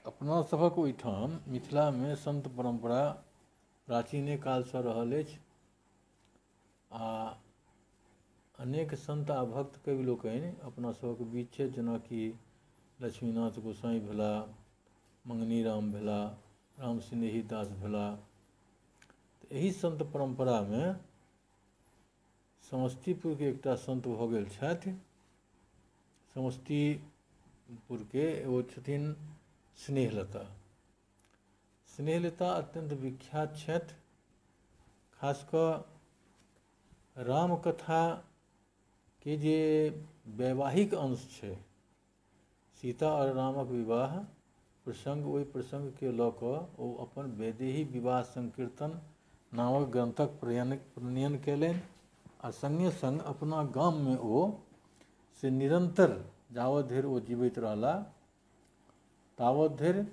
अपना सभक ओहिठाम मिथिलामे संत परम्परा प्राचीने कालसँ रहल अछि आ अनेक संत आ भक्त कवि लोकनि अपना सभक बीच छथि, जेनाकि लक्ष्मीनाथ गोसाइ भेला, मंगनी राम भेला, राम स्नेही दास भेला। तऽ एहि संत परम्परामे समस्तीपुरके एकटा संत भऽ गेल छथि। समस्तीपुरके एगो छथिन स्नेहलता। स्नेहलता अत्यन्त विख्यात छथि, खास कऽ रामकथाके जे वैवाहिक अंश छै, सीता आओर रामक विवाह प्रसङ्ग, ओहि प्रसङ्गके लऽ कऽ ओ अपन वैदेही विवाह संकीर्तन नामक ग्रन्थक प्रणयन कयलनि आ सङ्गे सङ्ग अपना गाममे ओ से निरन्तर जावत धरि ओ जीवैत रहला तावत धरि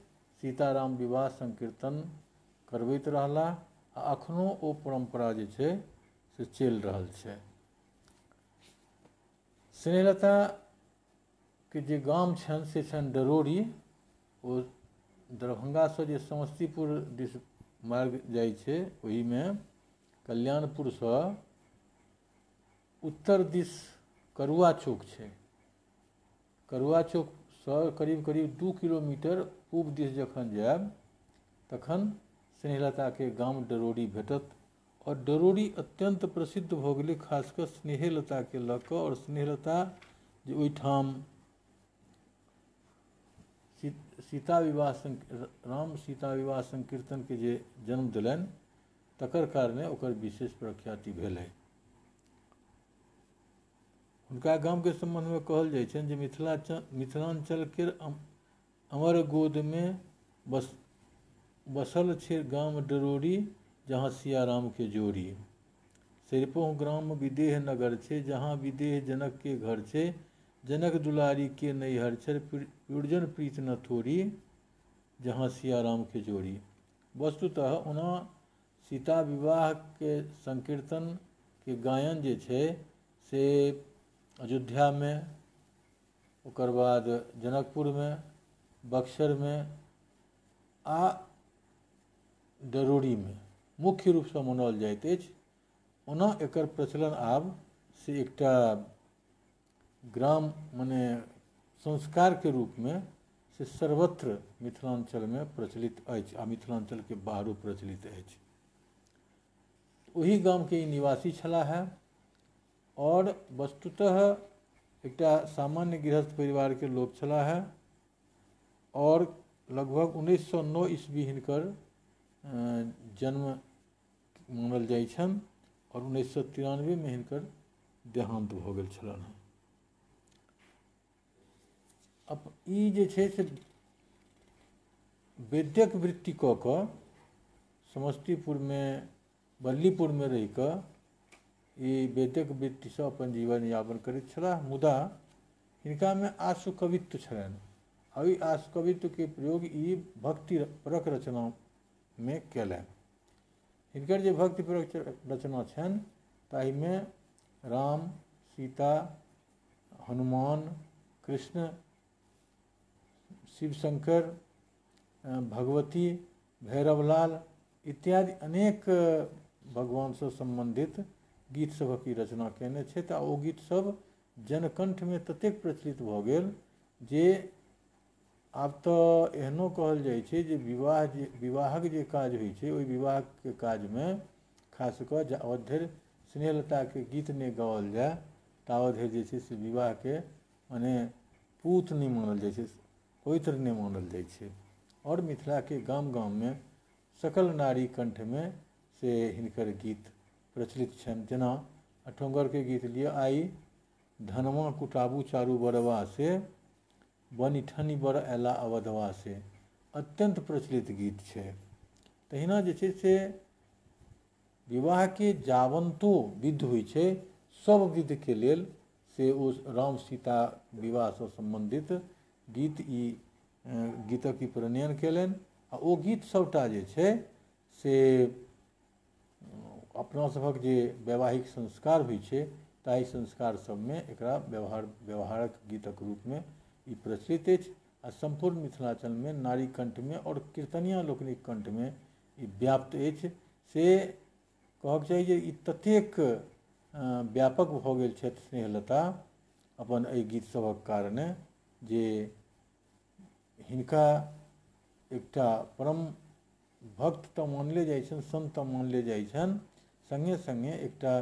सीताराम विवाह संकीर्तन करबैत रहला आ अखनो ओ परम्परा जे छै से चलि रहल छै। स्नेहलताके जे गाम छनि से छनि डरोरी। ओ दरभंगासँ जे समस्तीपुर दिस मार्ग जाइ छै ओहिमे कल्याणपुरसँ उत्तर दिस करुआ चौक छै। करुआ चौकसँ करीब करीब 2 किलोमीटर पूब दिस जखन जायब तखन स्नेहलताके गाम डरोरी भेटत। और डरोरी अत्यन्त प्रसिद्ध भऽ गेलै खास कऽ स्नेहलताके लऽ कऽ। आओर स्नेहलता जे ओहिठाम सीता विवाह राम सीता विवाह संकीर्तनके जे जन्म देलनि तकर कारणे ओकर विशेष प्रख्याति भेलै। हुनका गामके सम्बन्धमे कहल जाइ छनि जे मिथिलाञ्चलके अमर गोदमे बसल छै गाम डरोरी, जहाँ सियाराम के जोड़ी। सरिपहुँ ग्राम विदेह नगर छै, जहाँ विदेह जनक के घर छै, जनक दुलारी के नैहर छै, पुरजन प्रीत न थोड़ी, जहाँ सियाराम के जोड़ी। वस्तुतः ओना सीता विवाहके संकीर्तनके गायन जे छै से अयोध्यामे, ओकर बाद जनकपुरमे, बक्सरमे आ डरोरीमे मुख्य रूपसँ मनाओल जाइत अछि। ओना एकर प्रचलन आब से एकटा ग्राम मने संस्कारके रूपमे से सर्वत्र मिथिलाञ्चलमे प्रचलित अछि आ मिथिलाञ्चलके बाहरो प्रचलित अछि। ओहि गामके ई निवासी छलाह हेँ और वस्तुतः एकटा सामान्य गृहस्थ परिवारके लोक छलाह हेँ और लगभग 1909 ईस्वी हिनकर जन्म मानल जाइ छनि और 1993 हिनकर देहान्त भऽ गेल छलनि हेँ। अब ई जे छै से वैद्यक वृत्ति कऽ कऽ समस्तीपुरमे बल्लीपुरमे रहि कऽ ई वैद्यक वृत्तिसँ अपन जीवन यापन करैत छलाह। मुदा हिनकामे आशु कवित्व छलनि आ ओहि आशु कवित्वके प्रयोग ई भक्ति परक रचनामे कयलनि। हिनकर जे भक्तिपरक रचना छनि ताहिमे राम, सीता, हनुमान, कृष्ण, शिवशंकर, भगवती, भैरवलाल इत्यादि अनेक भगवानसँ सम्बन्धित गीत सभक ई रचना कयने छथि आ ओ गीत सब जनकण्ठमे ततेक प्रचलित भऽ गेल जे आब तऽ एहनो कहल जाइ छै जे विवाहक जे काज होइ छै ओहि विवाहके काजमे खास कऽ जावत धरि स्नेहलताके गीत नहि गाओल जाय तावत धरि जे छै से विवाहके मने पूत नहि मानल जाइ छै, पवित्र नहि मानल जाइ छै। आओर मिथिलाके गाम गाममे सकल नारी कंठमे से हिनकर गीत प्रचलित छनि। जेना अठोंगरके गीत लिअ, आई धनमा कुटाबू चारू बरवा से, बनि ठनि बर अयला अवधवा से, अत्यन्त प्रचलित गीत छै। तहिना जे छै से विवाहके जावन्तो विध होइ छै सब विधके लेल से ओ राम सीता विवाहसँ सम्बन्धित गीत ई गीतक ई प्रणयन कयलनि आ ओ गीत सबटा जे छै से अपना सभक जे वैवाहिक संस्कार होइ छै ताहि संस्कार सबमे एकरा व्यवहारक गीतक रूपमे ई प्रचलित अछि। आ आ सम्पूर्ण मिथिलाञ्चलमे नारी कण्ठमे आओर कीर्तनिया लोकनिक कण्ठमे ई व्याप्त अछि। से कहक चाही जे ई ततेक व्यापक भऽ गेल छथि स्नेहलता अपन एहि गीत सभक कारणे जे हिनका एकटा परम भक्त तऽ मानले जाइ छनि, सन्त तऽ मानले जाइ छनि, सङ्गे सङ्गे एकटा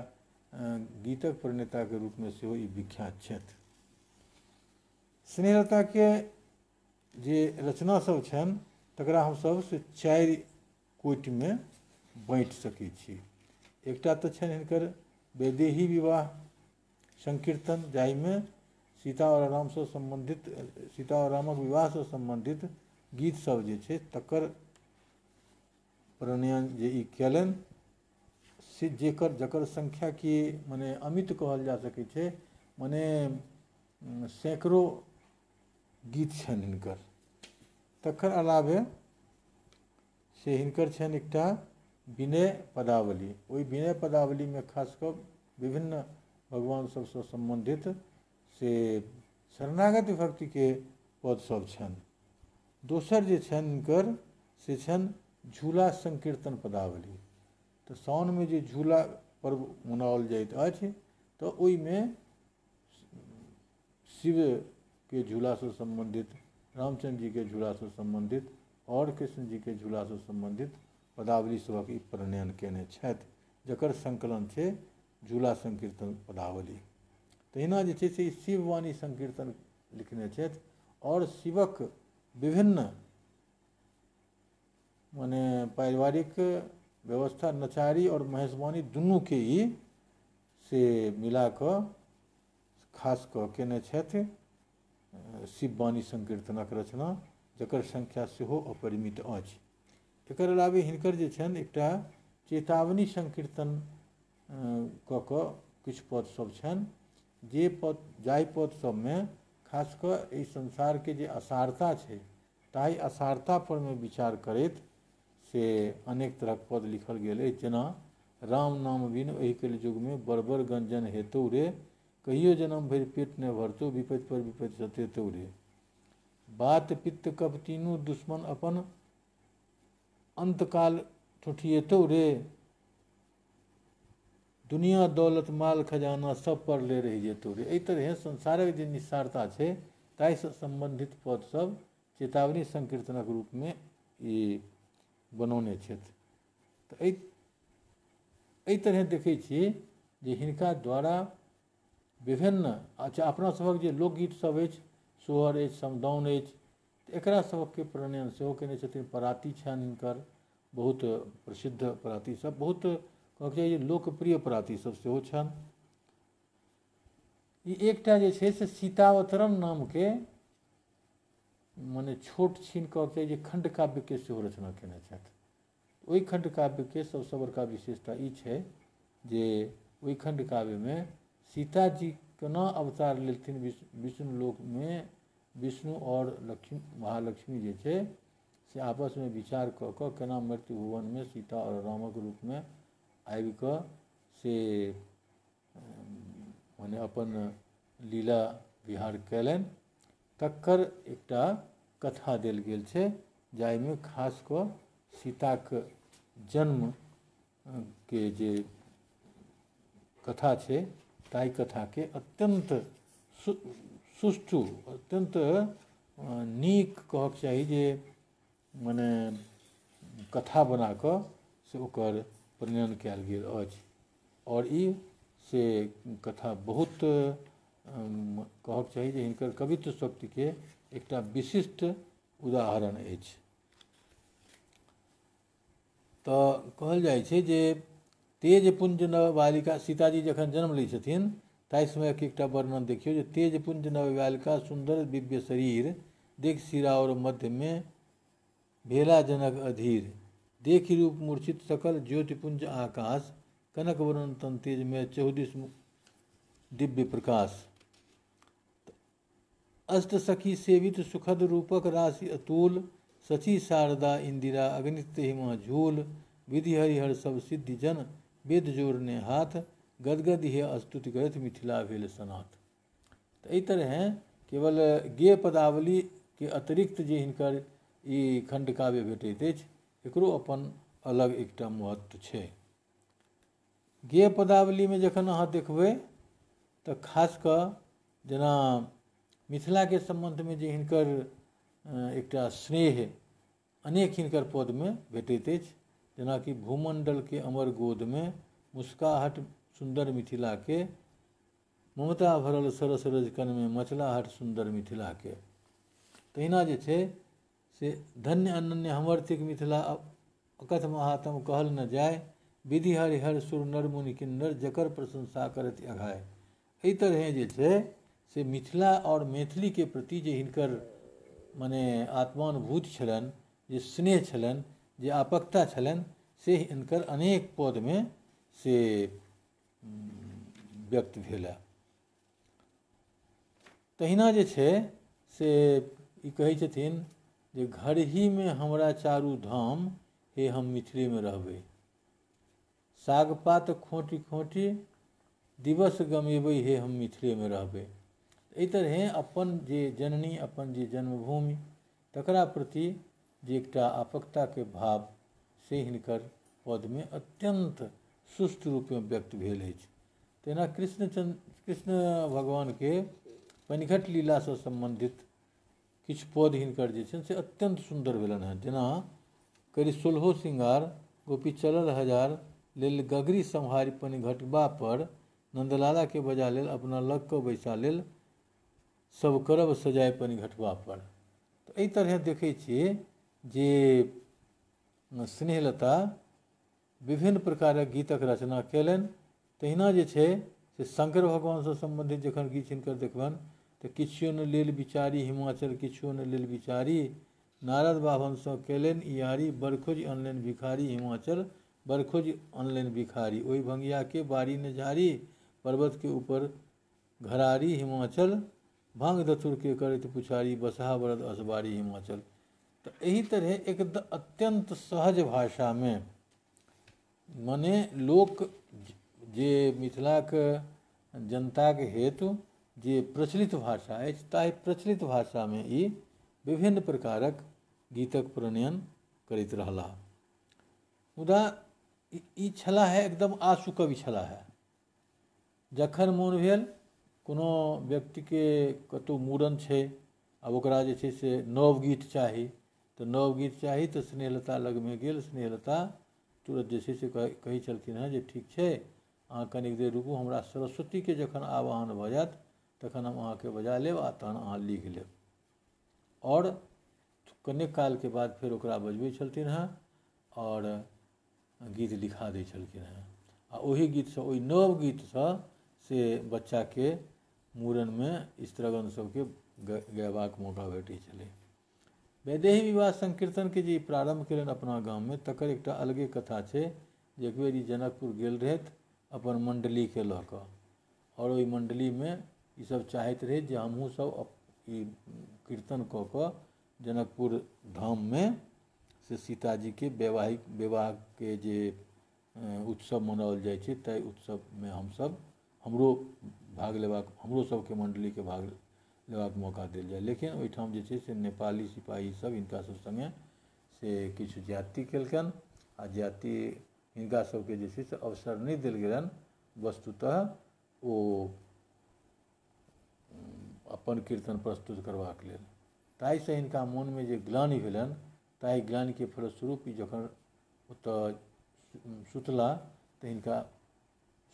गीतक प्रणेताके रूपमे सेहो ई विख्यात छथि। स्नेहलताके जे रचना सब छनि तकरा हमसब से 4 कोटिमे बाँटि सकै छी। एकटा तऽ छनि हिनकर वैदेही विवाह संकीर्तन, जाहिमे सीता आओर रामसँ सम्बन्धित, सीता आओर रामक विवाहसँ सम्बन्धित गीत सब जे छै तकर प्रणयन जे ई कयलनि से जकर संख्या कि मने अमित कहल जा सकै छै, मने सैकड़ो गीत छनि हिनकर। तकर अलावे से हिनकर छनि एकटा विनय पदावली। ओहि विनय पदावलीमे खास कऽ विभिन्न भगवान सबसँ सम्बन्धित से शरणागति भक्तिके पद सब छनि। दोसर जे छनि हिनकर से छनि झूला संकीर्तन पदावली। तऽ साउनमे जे झूला पर्व मनाओल जाइत अछि तऽ ओहिमे शिवके झूलासँ सम्बन्धित, रामचन्द्र जीके झूलासँ सम्बन्धित आओर कृष्ण जीके झूलासँ सम्बन्धित पदावली सभक ई प्रणयन कयने छथि, जकर संकलन छै झूला संकीर्तन पदावली। तहिना जे छै से शिववाणी संकीर्तन लिखने छथि आओर शिवक विभिन्न मने पारिवारिक व्यवस्था, नचारी आओर महेशवाणी दुनूके ई से मिला कऽ खास कऽ कयने छथि शिववाणी संकीर्तनक रचना, जकर संख्या सेहो अपरिमित अछि। एकर अलावे हिनकर जे छनि एकटा चेतावनी संकीर्तन कऽ कऽ किछु पद सब छनि, जे पद जाहि पद सबमे खास कऽ एहि संसारके जे असारता छै ताहि असारता पर मे विचार करैत से अनेक तरहक पद लिखल गेल अछि। जेना राम नाम बिनु एहि कलियुगमे बड़ बड़ गंजन हेतौ रे, कहियो जन्म भरि पेट नहि भरतौ, विपत्ति पर विपत्ति सतेतौ रे, बात पित्त कप तीनू दुश्मन अपन अंतकाल ठुठिएतौ रे, दुनिया दौलत माल खजाना सब पर ले रहि जेतौ रे। एहि तरहे संसारक जे निस्सारता छै ताहिसँ सम्बन्धित पद सब चेतावनी संकीर्तनक रूपमे ई बनौने छथि। तऽ एहि तरहे देखै छी जे हिनका द्वारा विभिन्न अच्छा अपना सभक जे लोकगीत सब अछि, सोहर अछि, समदाउन अछि, तऽ एकरा सबके प्रणयन सेहो कयने छथिन। पराती छनि हिनकर बहुत प्रसिद्ध पराती सब, बहुत कहक चाही जे लोकप्रिय पराती सब सेहो छनि। ई एकटा जे छै से सीतावतरण नामके मने छोट छिन कहक चाही जे खण्डकाव्यके सेहो रचना कयने छथि। ओहि खण्डकाव्यके सबसँ बड़का विशेषता ई छै जे ओहि खण्डकाव्यमे सीताजी केना अवतार लेलथिन विष्णु लोकमे, विष्णु आओर लक्ष्मी महालक्ष्मी जे छै से आपसमे विचार कऽ कऽ केना मृत्यु भुवनमे सीता आओर रामक रूपमे आबि कऽ से मने अपन लीला विहार कयलनि, तकर एकटा कथा देल गेल छै जाहिमे खास कऽ सीताक जन्म के जे कथा छै ताहि कथाके अत्यन्त सुष्ठु, अत्यन्त नीक कहक चाही जे मने कथा बना कऽ से ओकर प्रणयन कयल गेल अछि। आओर ई से कथा बहुत कहक चाही जे हिनकर कवित्व शक्तिके एकटा विशिष्ट उदाहरण अछि। तऽ कहल जाइ छै जे तेज पुंज नव बालिका, सीताजी जखन जन्म लै छथिन ताहि समयके एकटा वर्णन देखियौ जे तेज पुंज नव बालिका सुन्दर दिव्य शरीर, देख सिरा और मध्यमे भेला जनक अधीर, देखि रूप मूर्छित सकल ज्योतिपुंज आकाश, कनक वरण तन तेजमे चौदिस दिव्य प्रकाश, अष्ट सखी सेवित सुखद रूपक राशि अतुल, सची शारदा इंदिरा अग्नित हिमा झूल, विधि हरिहर सब सिद्धि जन वेद जोड़ने हाथ, गदगद हे स्तुति करैत मिथिला भेल सनाथ। तऽ एहि तरहें केवल गेय पदावली के अतिरिक्त जे हिनकर ई खण्डकाव्य भेटैत अछि एकरो अपन अलग एकटा महत्व छै। गेय पदावलीमे जखन अहाँ देखबै तऽ खास कऽ जेना मिथिलाके सम्बन्धमे जे हिनकर एकटा स्नेह अनेक हिनकर पदमे भेटैत अछि, जेनाकि भूमण्डलके अमर गोदमे मुस्काहट सुन्दर मिथिलाके, ममता भरल सरस रजकणमे मचलाहट सुन्दर मिथिलाके। तहिना जे छै से धन्य अनन्य हमर थिक मिथिला अकथ महात्म कहल न जाय, विधि हरिहर सुर नर मुनि किन्नर जकर प्रशंसा करत अघाय। एहि तरहे जे छै से मिथिला आओर मैथिलीके प्रति जे हिनकर मने आत्मानुभूति छलनि, जे स्नेह छलनि, जे आपकता छलनि, से हिनकर अनेक पदमे से व्यक्त भेल। तहिना जे छै से ई कहै छथिन जे घरहीमे हमरा चारू धाम, हे हम मिथिलेमे रहबै, साग पात खोँटि खोँटि दिवस गमेबै, हे हम मिथिलेमे रहबै। एहि तरहे अपन जे जननी, अपन जे जन्मभूमि, तकरा प्रति जे एकटा आपकताके भाव से हिनकर पदमे अत्यन्त सुष्ठु रूपमे व्यक्त भेल अछि। तहिना कृष्ण भगवानके पनिघट लीलासँ सम्बन्धित किछु पद हिनकर जे छनि से अत्यन्त सुन्दर भेलनि हेँ। जेना करी सोलहो श्रृंगार गोपी चलल हजार, लेल गगरी सम्हारि पनिघटबा पर, नन्दलाला के बजा लेल अपना लग कऽ बैसा लेल, सब करब सजाय पनिघटबा पर। तऽ एहि तरहे देखै छियै जे स्नेहलता विभिन्न प्रकारक गीतक रचना कयलनि। तहिना जे छै से शंकर भगवानसँ सम्बन्धित जखन गीत हिनकर देखबनि तऽ किछुओ न लेल बिचारी हिमाचल, किछुओ न लेल बिचारी, नारद बाभनसँ कयलनि यारी, बरखोज अनलनि भिखारी हिमाचल, बरखोज अनलनि भिखारी, ओहि भंगियाके बारी न झारी, पर्वतके ऊपर घरारी हिमाचल, भांग धतुरके करैत पुछारी, बसहा बरद असबारी हिमाचल। तऽ एहि तरहे एक अत्यन्त सहज भाषामे मने लोक जे मिथिलाके जनताके हेतु जे प्रचलित भाषा अछि ताहि प्रचलित भाषामे ई विभिन्न प्रकारक गीतक प्रणयन करैत रहलाह। मुदा ई छलाह है एकदम आशु कवि छलाह है। जखन मोन भेल कोनो व्यक्तिके कतहु मूड़न छै, आब ओकरा जे छै से नव गीत चाही, तऽ नव गीत चाही तऽ स्नेहलता लगमे गेल, स्नेहलता तुरंत जे छै से कहै छलखिन हेँ जे ठीक छै अहाँ कनिक देर रुकू, हमरा सरस्वतीके जखन आवाहन भऽ जायत तखन हम अहाँके बजा लेब आ तहन अहाँ लिख लेब। आओर कनेक कालके बाद फेर ओकरा बजबै छलखिन हेँ आओर गीत लिखा दै छलखिन हेँ आ ओहि गीतसँ, ओहि नव गीतसँ से बच्चाके मूड़नमे स्त्रगण सबके गयबाक मौका भेटै छलै। वैदेही विवाह संकीर्तनके जे प्रारम्भ केलनि अपना गाममे तकर एकटा अलगे कथा छै जे एक बेर ई जनकपुर गेल रहथि अपन मण्डलीके लऽ कऽ आओर ओहि मण्डलीमे ईसब चाहैत रहै जे हमहूँ सब ई कीर्तन कऽ कऽ जनकपुर धाममे से सीताजीके वैवाहिक विवाहके जे उत्सव मनाओल जाइ छै ताहि उत्सवमे हमसब हमरो भाग लेबाक, हमरो सबके मण्डलीके भाग लेबाक मौका देल जाय। लेकिन ओहिठाम जे छै से नेपाली सिपाही सब हिनका सब सङ्गे से किछु ज्यादती केलकनि आ ज्यादती हिनका सबके जे छै से अवसर नहि देल गेलनि वस्तुतः ओ अपन कीर्तन प्रस्तुत करबाक लेल। ताहिसँ हिनका मोनमे जे ग्लानि भेलनि ताहि ग्लानिके फलस्वरूप ई जखन ओतऽ सुतला तऽ हिनका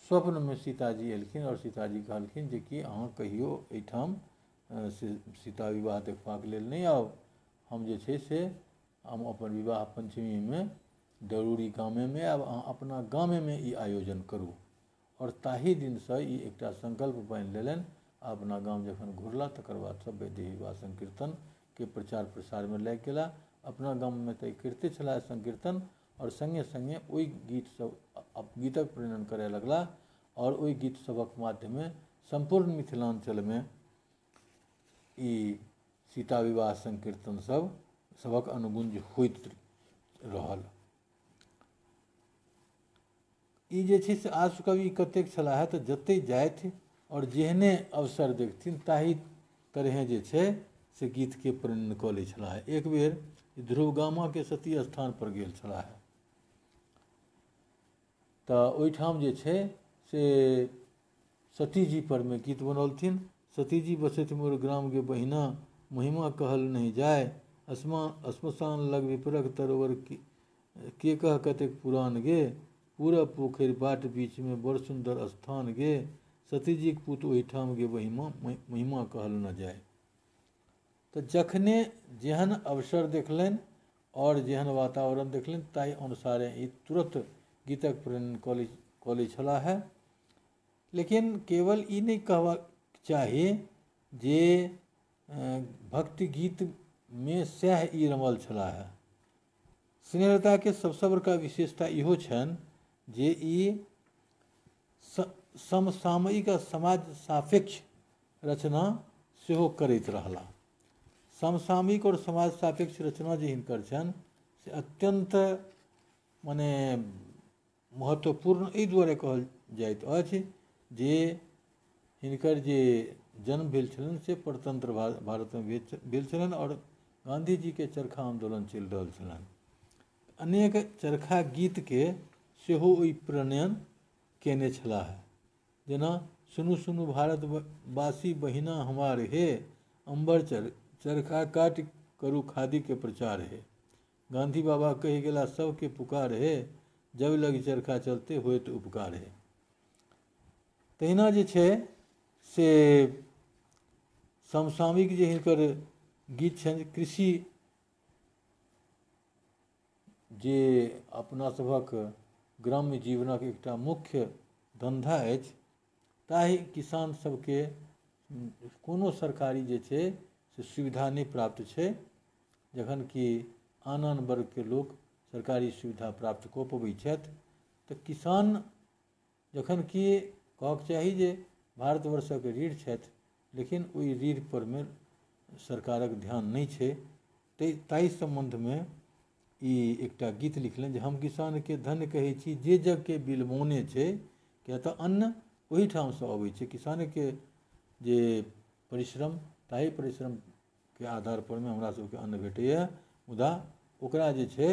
स्वप्नमे सीताजी एलखिन आओर सीताजी कहलखिन जे कि अहाँ कहियो एहिठाम से सीता विवाह देखबाक लेल नहि आउ, हम जे छै से हम अपन विवाह पञ्चमीमे जरूरी गामेमे आयब, अहाँ अपना गामेमे ई आयोजन करू। आओर ताहि दिनसँ ई एकटा संकल्प बान्हि लेलनि आ अपना गाम जखन घुरला तकर बाद सब वैदेही विवाह संकीर्तनके प्रचार प्रसारमे लागि गेला। अपना गाममे तऽ करिते छलाह संकीर्तन आओर सङ्गे सङ्गे ओहि गीत सब गीतक प्रणयन करय लगला आओर ओहि गीत सभक माध्यमे सम्पूर्ण मिथिलाञ्चलमे ई सीता विवाह संकीर्तन सब सभक अनुगुंज होइत रहल। ई जे छै से आशु कवि कतेक छलाह है तऽ जते जाथि आओर जेहने अवसर देखथिन ताहि तरहे जे छै से गीतके प्रणयन कऽ लै छलाह। एक बेर ध्रुवगामाके सती स्थान पर गेल छलाह, तऽ ओहिठाम जे छै से सतीजी परमे गीत बनौलथिन। सतीजी बसैत मोर ग्राम गे बहिना, महिमा कहल नहि जाय, श्मशान लग विपरक तरोवर के कह कतेक पुरान गे, पूरा पोखरि बाट बीचमे बड़ सुन्दर स्थान गे, सतीजीक पुत ओहिठाम गे महिमा कहल न जाय। तऽ जखने जेहन अवसर देखलनि आओर जेहन वातावरण देखलनि ताहि अनुसारे ई तुरत गीतक प्रणयन कऽ लै छलाह। लेकिन केवल ई नहि कहबाक चाही जे भक्ति गीतमे सएह ई रमल छलाह। स्नेहलताके सबसँ बड़का विशेषता इहो छनि जे ई समसामयिक आ समाज सापेक्ष रचना सेहो करैत रहला। समसामयिक और समाज सापेक्ष रचना जे हिनकर छनि से अत्यन्त मने महत्वपूर्ण एहि दुआरे कहल जाइत अछि जे हिनकर जे जन्म भेल छलनि से परतंत्र भारतमे भेल छलनि और गाँधीजीके चरखा आन्दोलन चलि रहल छलनि। अनेक चरखा गीतके सेहो ओहि प्रणयन केने छलाह। जेना सुनू सुनू भारतवासी बहिना हमार हे, अम्बर चरखा काटि करू खादीके प्रचार हे, गांधी बाबा कहि गेला सबके पुकार हे, जब लग चरखा चलते होइत उपकार हे। तहिना जे छै से समसामयिक जे हिनकर गीत छनि कृषि जे अपना सभक ग्राम्य जीवनक एकटा मुख्य धन्धा अछि ताहि किसान सबके कोनो सरकारी जे छै से सुविधा नहि प्राप्त छै, जखन कि आन आन वर्गके लोक सरकारी सुविधा प्राप्त कऽ पबै छथि। तऽ किसान जखन कि कहक चाही जे भारतवर्षक रीढ़ छथि, लेकिन ओहि रीढ़ परमे सरकारक ध्यान नहि छै। ताहि सम्बन्धमे ई एकटा गीत लिखलनि जे हम किसानके धन्य कहै छी जे जगके बिलमौने छै, किया तऽ अन्न ओहिठामसँ अबै छै। किसानके जे परिश्रम ताहि परिश्रमके आधार परमे हमरा सबके अन्न भेटैए, मुदा ओकरा जे छै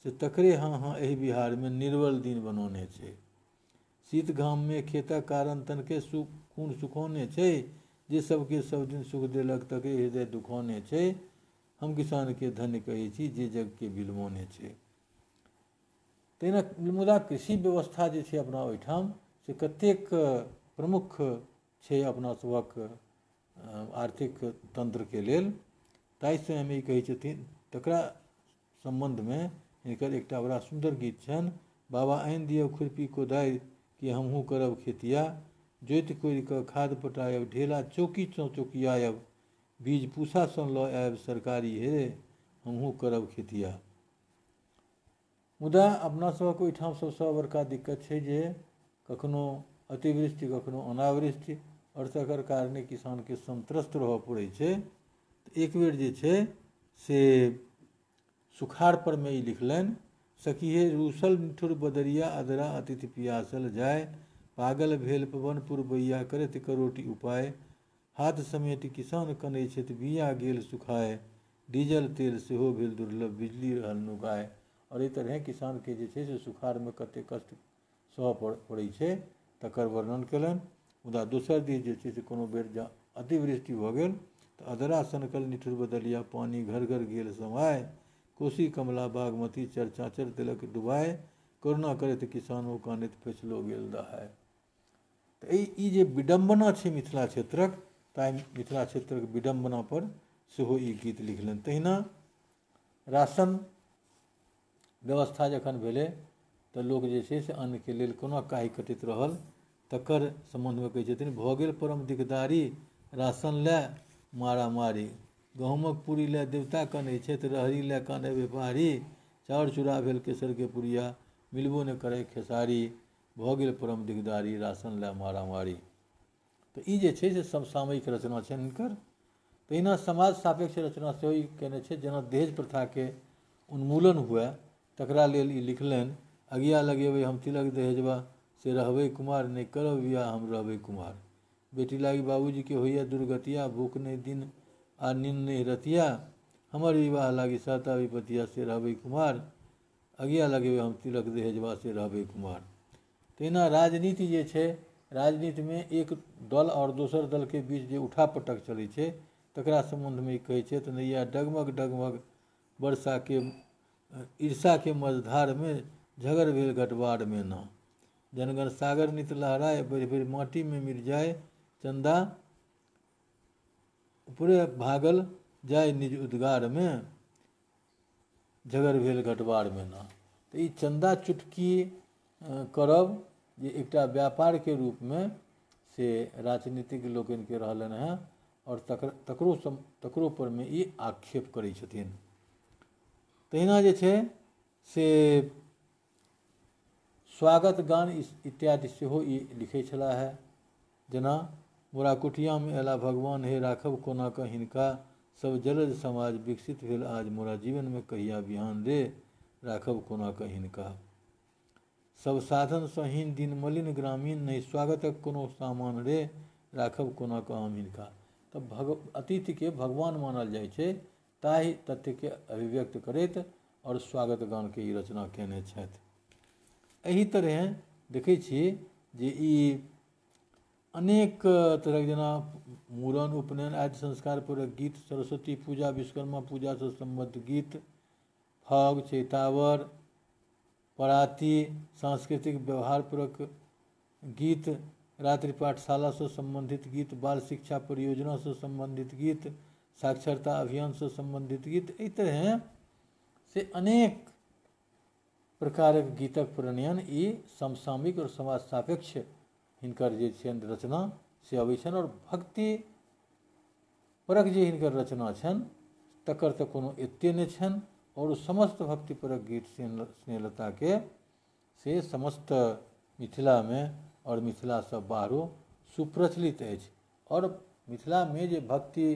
से तकरे हाँ हाँ एहि बिहारमे निर्बल दिन बनौने छै। शीत घाममे खेतक कारण तनके खून सुखौने छै, जे सबके सब दिन सुख देलक तकरे हृदय दुखौने छै, हम किसानके धन्य कहै छी जे जगके बिलमौने छै। तहिना मुदा कृषि व्यवस्था जे छै अपना ओहिठाम से कतेक प्रमुख छै अपना सभक आर्थिक तंत्रके लेल, ताहि समयमे ई कहै छथिन। तकरा सम्बन्धमे हिनकर एकटा बड़ा सुन्दर गीत छनि, बाबा आनि दिअ खुरपी कोदारि कि हमहूँ करब खेतिया, जोति कोड़ि कऽ खाद पटायब, ढेला चौकी चौकियायब, बीज पूसासँ लऽ आयब सरकारी हे हमहूँ करब खेतिया। मुदा अपना सभक ओहिठाम सबसँ बड़का दिक्कत छै जे कखनो अतिवृष्टि कखनो अनावृष्टि, आओर तकर कारणे किसानके संत्रस्त रहऽ पड़ै छै। एक बेर जे छै से सुखाड़ परमे ई लिखलनि, सखिहे रूसल निठुर बदरिया अदरा अतिथि पियासल जाय, पागल भेल पवन पुरबैया करैत करोटी उपाय, हाथ समेटि किसान कनै छथि बिया गेल सुखाय, डीजल तेल सेहो भेल दुर्लभ बिजली रहल नुकाय। आओर एहि तरहेँ किसानके जे छै से सुखाड़मे कतेक कष्ट सहऽ पड़ै छै तकर वर्णन केलनि। मुदा दोसर दिस जे छै से कोनो बेर जँ अतिवृष्टि भऽ गेल तऽ अदरा सनकल निठुर बदलिया पानि घर घर गेल समाय, कोशी कमला बागमती चर चाचर देलक डुबाय, करुणा करैत किसानो कानैत फैसलो गेल दहाय। तऽ ई जे विडम्बना छै मिथिला क्षेत्रक, ताहि मिथिला क्षेत्रक विडम्बना पर सेहो ई गीत लिखलनि। तहिना राशन व्यवस्था जखन भेलै तऽ लोक जे छै से अन्नके लेल कोना काहि कटैत रहल तकर सम्बन्धमे कहै छथिन, भऽ गेल परम दिकदारी राशन लए मारामारी, गहूँमक पूरी लए देवता कनै छथि रहरी लए कानै व्यापारी, चाउर चूड़ा भेल केसरके पुड़िया मिलबो नहि करै खेसारी, भऽ गेल परम दिकदारी राशन लए मारामारी। तऽ ई जे छै से समसामयिक रचना छनि हिनकर। तहिना समाज सापेक्ष रचना सेहो ई कयने छै, जेना दहेज प्रथाके उन्मूलन हुए तकरा लेल ई लिखलनि, अगिया लगेबै हम तिलक दहेजबा से रहबै कुमार, नहि करब बियाह हम रहबै कुमार, बेटी लागी बाबूजीके होइए दुर्गतिया, भूख नहि दिन आ निन्न नहि रतिया, हमर विवाह लागी साता विपतिया से रहबै कुमार, अगिया लगेबै हम तिलक दहेजवा से रहबै कुमार। तहिना राजनीति जे छै, राजनीतिमे एक दल आओर दोसर दलके बीच जे उठापटक चलै छै तकरा सम्बन्धमे ई कहै छथि, नैया डगमग डगमग वर्षाके ईर्षाके मझधारमे झगड़ भेल घटवारमे ना, जनगण सागर नित लहराए बढ़ि बढ़ि माटीमे मिल जाए, चन्दा उपरे भागल जाय निज उद्गारमे झगड़ भेल घटवारमे ना। तऽ ई चन्दा चुटकी करब जे एकटा व्यापारके रूपमे से राजनीतिक लोकनिके रहलनि हेँ आओर तकरो परमे ई आक्षेप करै छथिन। तहिना जे छै से स्वागत गान इत्यादि सेहो ई लिखै छलाह हेँ, जेना मोरा कुटियामे अयला भगवान हे राखब कोना कऽ हिनका, सब जलज समाज विकसित भेल आज मोरा जीवनमे कहिया बिहान रे राखब कोना कऽ हिनका, सब साधनसँ हीन दिन मलिन ग्रामीण नहि स्वागतक कोनो सामान रे राखब कोना कऽ हम हिनका। तऽ अतिथिके भगवान मानल जाइ छै ताहि तथ्यके अभिव्यक्त करैत आओर स्वागत गानके ई रचना कयने छथि। एहि तरहेँ देखै छी जे ई अनेक तरहक जेना मूड़न उपनयन आदि संस्कार परक गीत, सरस्वती पूजा विश्वकर्मा पूजासँ सम्बद्ध गीत, फाग चैतावर पराती सांस्कृतिक व्यवहार परक गीत, रात्रि पाठशालासँ सम्बन्धित गीत, बाल शिक्षा परियोजनासँ सम्बन्धित गीत, साक्षरता अभियानसँ सम्बन्धित गीत, एहि तरहेँ से अनेक प्रकारक गीतक प्रणयन ई समसामयिक आओर समाज सापेक्ष हिनकर जे छनि रचना से अबै छनि। आओर भक्ति परक जे हिनकर रचना छनि तकर तऽ कोनो एते नहि छनि, आओर समस्त भक्ति परक गीत स्नेहलताके से समस्त मिथिलामे आओर मिथिलासँ बाहरो सुप्रचलित अछि। आओर मिथिलामे जे भक्ति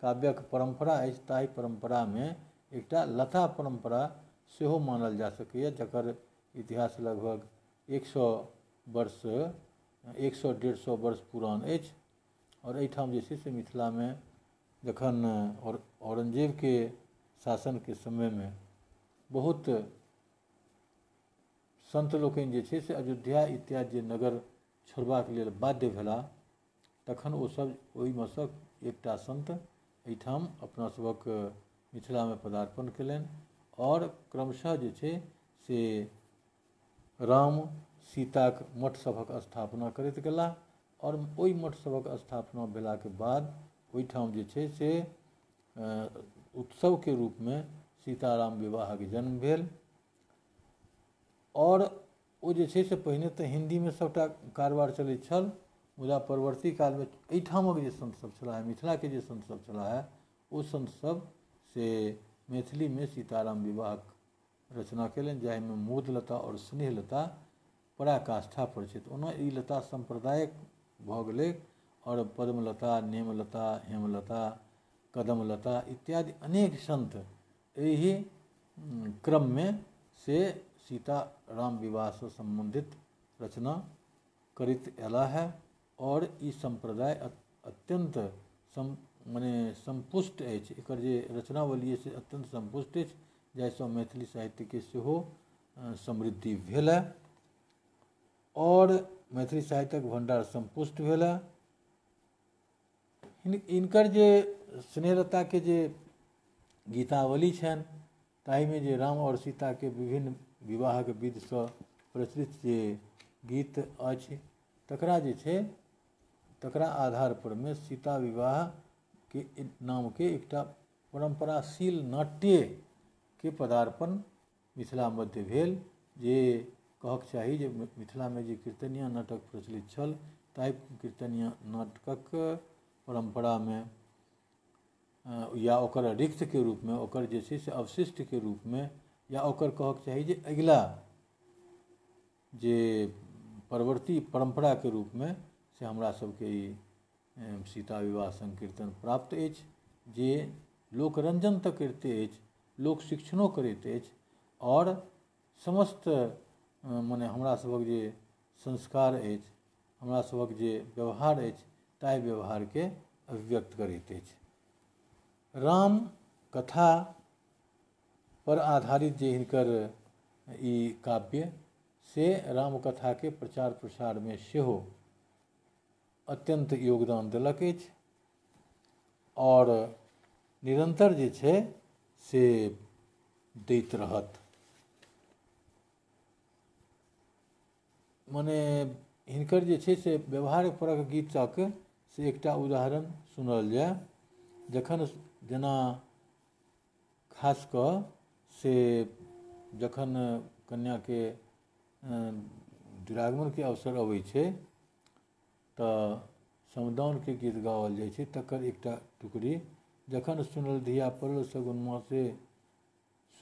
काव्यक परम्परा अछि ताहि परम्परामे एकटा लता परम्परा सेहो मानल जा सकैए, जकर इतिहास लगभग 100 वर्ष 100-150 वर्ष पुरान अछि। आओर एहिठाम जे छै से मिथिलामे जखन औरंगजेबके शासनके समयमे बहुत संत लोकनि जे छै से अयोध्या इत्यादि जे नगर छोड़बाक लेल बाध्य भेलाह तखन ओसभ ओहिमे सँ एकटा संत एहिठाम अपना सभक मिथिलामे पदार्पण कयलनि आओर क्रमशः जे छै से राम सीताक मठ सभक स्थापना करैत गेलाह। आओर ओहि मठ सभक स्थापना भेलाके बाद ओहिठाम जे छै से उत्सवके रूपमे सीताराम विवाहक जन्म भेल। आओर ओ जे छै से पहिने तऽ हिन्दीमे सभटा कारबार चलैत छल, मुदा परवर्ती कालमे एहिठामक जे संत सब छलाह है, मिथिलाके जे संत सब छलाह है, ओ संत सब से मैथिलीमे सीताराम विवाहक रचना कयलनि, जाहिमे मोदलता आओर स्नेहलता पराकाष्ठा पर छथि। ओना ई लता सम्प्रदायक भऽ गेलै आओर पद्मलता, नेमलता, हेमलता, कदमलता इत्यादि अनेक संत एहि क्रममे से सीताराम विवाहसँ सम्बन्धित रचना करैत अयलाह है। आओर ई सम्प्रदाय अत्यन्त मने सम्पुष्ट अछि, एकर जे रचनावली अछि से अत्यन्त सम्पुष्ट अछि, जाहिसँ मैथिली साहित्यके सेहो समृद्धि भेल है आओर मैथिली साहित्यक भण्डार सम्पुष्ट भेल है। हिनकर जे स्नेहलताके जे गीतावली छनि ताहिमे जे राम आओर सीताके विभिन्न विवाहक विधिसँ प्रचलित जे गीत अछि तकरा जे छै तकरा आधार परमे सीता विवाहके नामके एकटा परम्पराशील नाट्यके पदार्पण मिथिला मध्य भेल। जे कहक चाही जे मिथिलामे जे कीर्तनिया नाटक प्रचलित छल ताहि कीर्तनिया नाटकक परम्परामे या ओकर रिक्तके रूपमे, ओकर जे छै से अवशिष्टके रूपमे, या ओकर कहक चाही जे अगिला जे परवर्ती परम्पराके रूपमे से हमरा सबके ई सीता विवाह संकीर्तन प्राप्त अछि, जे लोकरंजन तऽ करिते अछि, लोक शिक्षणो करैत अछि आओर समस्त मने हमरा सभक जे संस्कार अछि, हमरा सभक जे व्यवहार अछि ताहि व्यवहारके अभिव्यक्त करैत अछि। राम कथा पर आधारित जे हिनकर ई काव्य से रामकथाके प्रचार प्रसारमे सेहो अत्यन्त योगदान देलक अछि आओर निरन्तर जे छै से दैत रहत। मने हिनकर जे छै से व्यवहार परक गीतक से एकटा उदाहरण सुनल जाय। जखन जेना खास कऽ से जखन कन्याके दुरागमनके अवसर अबै छै तऽ समदाउनके गीत गाओल जाइ छै, तकर एकटा टुकड़ी जखन सुनल धिया पड़ल सगुन से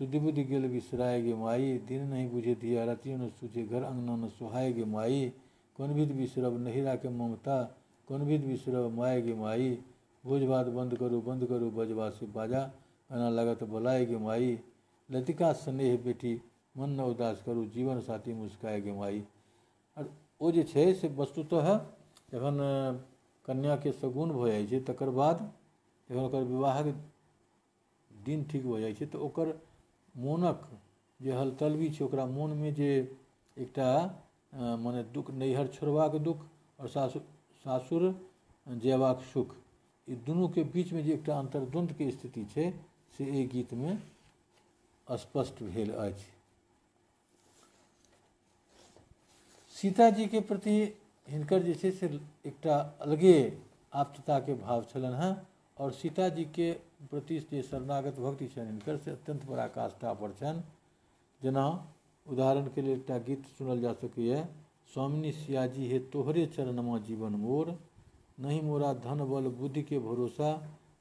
सुधि बुधि गेल बिसराय गे माई, दिन नहीं बुझे धिया रातियो न सूझे घर अंगना न सोहाय गे माई, कोन विध बिसरब नहिरा के ममता, कोन विध बिसरब my गे माई, भोज भात बंद करू बजबा से बाजा गाना लागत बोलाय गे माई, लतिका स्नेह बेटी मन न उदास करू जीवन साथी मुस्काय गे माई। आओर ओ जे छै से वस्तुतः जखन कन्याके शगुन भऽ जाइ छै तकर बाद जखन ओकर विवाहक दिन ठीक भऽ जाइ छै तऽ ओकर मोनक जे हलतलबी छै, ओकरा मोनमे जे एकटा मने दुःख, नैहर छोड़बाक दुःख आओर सासुर जयबाक सुख, ई दुनूके बीचमे जे एकटा अन्तर्द्वन्द्वके स्थिति छै से एहि गीतमे स्पष्ट भेल अछि। सीताजीके प्रति हिनकर जे छै से एकटा अलगे आप्तताके भाव छलनि हेँ और सीताजीके प्रति जे शरणागत भक्ति छनि हिनकर से अत्यंत पराकाष्ठा पर छनि। जेना उदाहरणके लेल एकटा गीत सुनल जा सकैए, स्वामिनी सियाजी हे तोहरे चरणमा जीवन मोर, नहीं मोरा धन बल बुद्धि के भरोसा,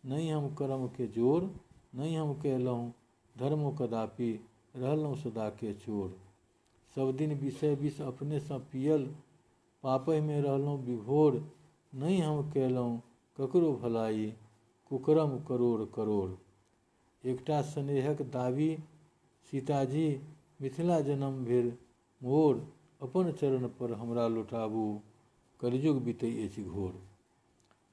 नहीं हम कर्म के जोर, नहीं हम कयलहुँ धर्म कदापि रहलहुँ सदा के चोर, सब दिन विषय विष अपनेसँ पियल, पापहिमे रहलहुँ विभोर, नहीं हम कयलहुँ ककरो भलाई कुकरम करोड़ करोड़। एकटा स्नेहक दावी सीताजी मिथिला जन्म भेल मोर, अपन चरण पर हमरा लौटाबू कलयुग बीतै अछि घोर।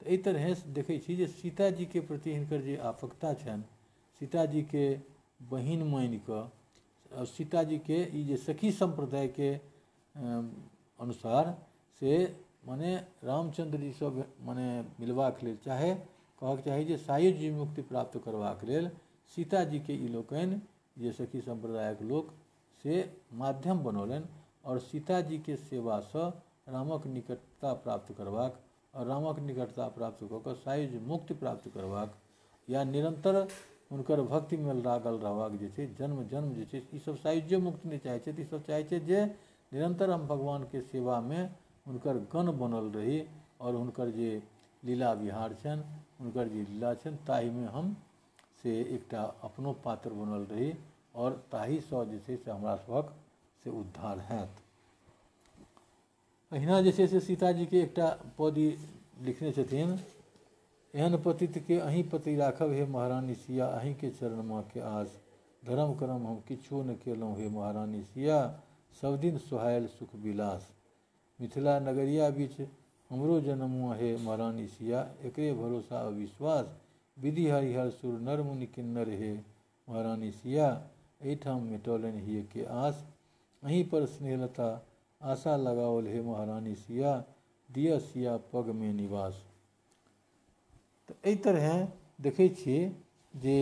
तऽ एहि तरहे देखै छी जे सीताजीके प्रति हिनकर जे आपकता छनि, सीताजीके बहिन मानि कऽ सीताजीके ई जे सखी सम्प्रदायके अनुसार से मने रामचंद्र जी सब मने मिलबाक लेल, चाहे कहक चाही जे सायुज्य मुक्ति प्राप्त करबाक लेल सीताजीके ई लोकनि जे सखी सम्प्रदायक लोक से माध्यम बनौलनि और सीताजीके सेवासँ रामक निकटता प्राप्त करबाक और रामक निकटता प्राप्त कऽ कऽ सायुज्य मुक्ति प्राप्त करबाक या निरन्तर हुनकर भक्तिमे लागल रहबाक जे छै जन्म जन्म जे छै ई सब सायुज्य मुक्ति नहि चाहै छथि, ई सब चाहै छथि जे निरन्तर हम भगवानके सेवामे हुनकर गण बनल रही और हुनकर जे लीला विहार छनि, हुनकर जे लीला छनि ताहिमे हम से एकटा अपनो पात्र बनल रही और ताहिसँ जे छै से हमरा सभक से उद्धार हैत। अहिना जे छै से सीताजीके एकटा पदी लिखने छथिन, एहन पतितके अहीं पति राखब हे महारानी सिया, अहीँके चरणमा के आस, धर्म कर्म हम किछो नहि केलहुँ हे महारानी सिया, सब दिन सोहायल सुख विलास, मिथिला नगरिया बीच हमरो जन्मुआ हे महारानी सिया, एकरे भरोसा अविश्वास, विधि हरिहर सुर नर मुनि किन्नर हे महारानी सिया, एहिठाम मिटौलनि हिय के आस, अहीं पर स्नेहलता आशा लगाओल हे महारानी सिया, दिय सिया पग में निवास। तऽ एहि तरहे देखै छियै जे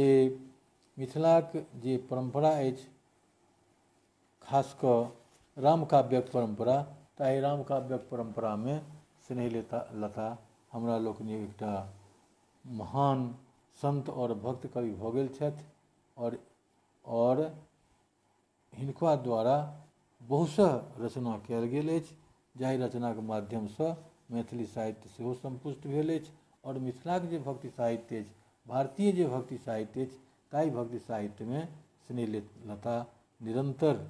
मिथिलाक जे परम्परा अछि, खास कऽ रामकाव्यक परम्परा, ताहि रामकाव्यक परम्परामे स्नेहलता लता हमरा लोकनि एकटा महान संत और भक्त कवि भऽ गेल छथि और हिनका द्वारा बहुशः रचना कयल गेल अछि, जाहि रचनाके माध्यमसँ मैथिली साहित्य सेहो सम्पुष्ट भेल अछि और मिथिलाक जे भक्ति साहित्य अछि, भारतीय जे भक्ति साहित्य अछि, ताहि भक्ति साहित्यमे स्नेहलता निरन्तर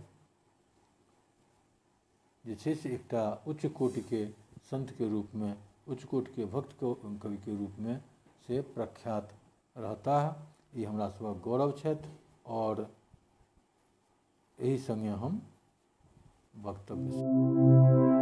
जे छै से एकटा उच्च कोटिके संतके रूपमे, उच्च कोटिके भक्त कविके रूपमे से प्रख्यात रहताह। ई हमरा सभक गौरव छथि और एहि संगे हम वक्तव्य